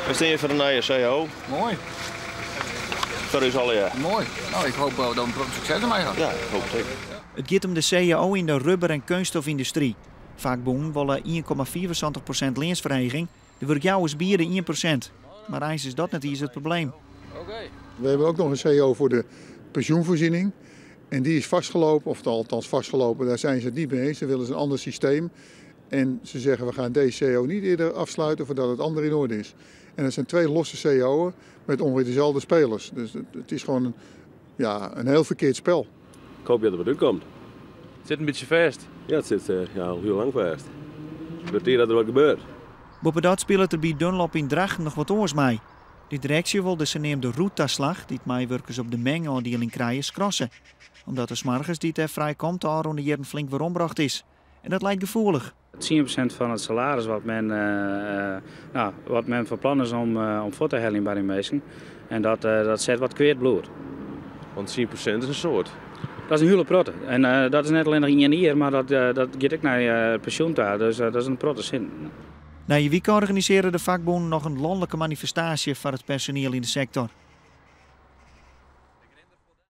We stean hjir foar de nije cao. Moai. Foar ús allegear. Moai. No, ik hoopje dat we sukses dermei ha. Ja, ik hoop it ek. It giet om de cao yn de rubber en keunststofyndustry. Fakbûnen wolle 1,75% leansferheging, de wurkjouwers biede 1%. Mar eins is dat net iens it probleem. We hebben ook nog een cao voor de pensioenvoorziening. En die is vastgelopen, of althans vastgelopen, daar zijn ze het niet mee eens. Ze willen een ander systeem. En ze zeggen: we gaan deze cao niet eerder afsluiten voordat het andere in orde is. En dat zijn twee losse cao'en met ongeveer dezelfde spelers. Dus het is gewoon een, ja, een heel verkeerd spel. Ik hoop dat der wat útkomt. It sit in bytsje fêst. Ja, it sit ja, al hiel lang fêst. It wurdt tiid dat der wat gebeurt. Boppedat spilet der by Dunlop yn Drachten noch wat oars mei. De direksje wol de saneamde roettaslach, dy't meiwurkers op de mengôfdieling krije, skrasse. Omdat de smoargens dy't dêr frijkomt de ôfrûne jierren flink werombrocht is. En dat leit gefoelich. 10% fan it salaris no, wat men fan plan is om fuort te heljen by dy minsken. En dat set wat kwea bloed. Want 10% is in soad. Dat is in hiele protte. En dat is net allinnich ien jier, mar dat giet ek nei pensjoen ta. Dus dat is in protte sinten. Nije wike organisearje de fakbûnen noch in lanlike manifestaasje foar it personiel yn de sektor.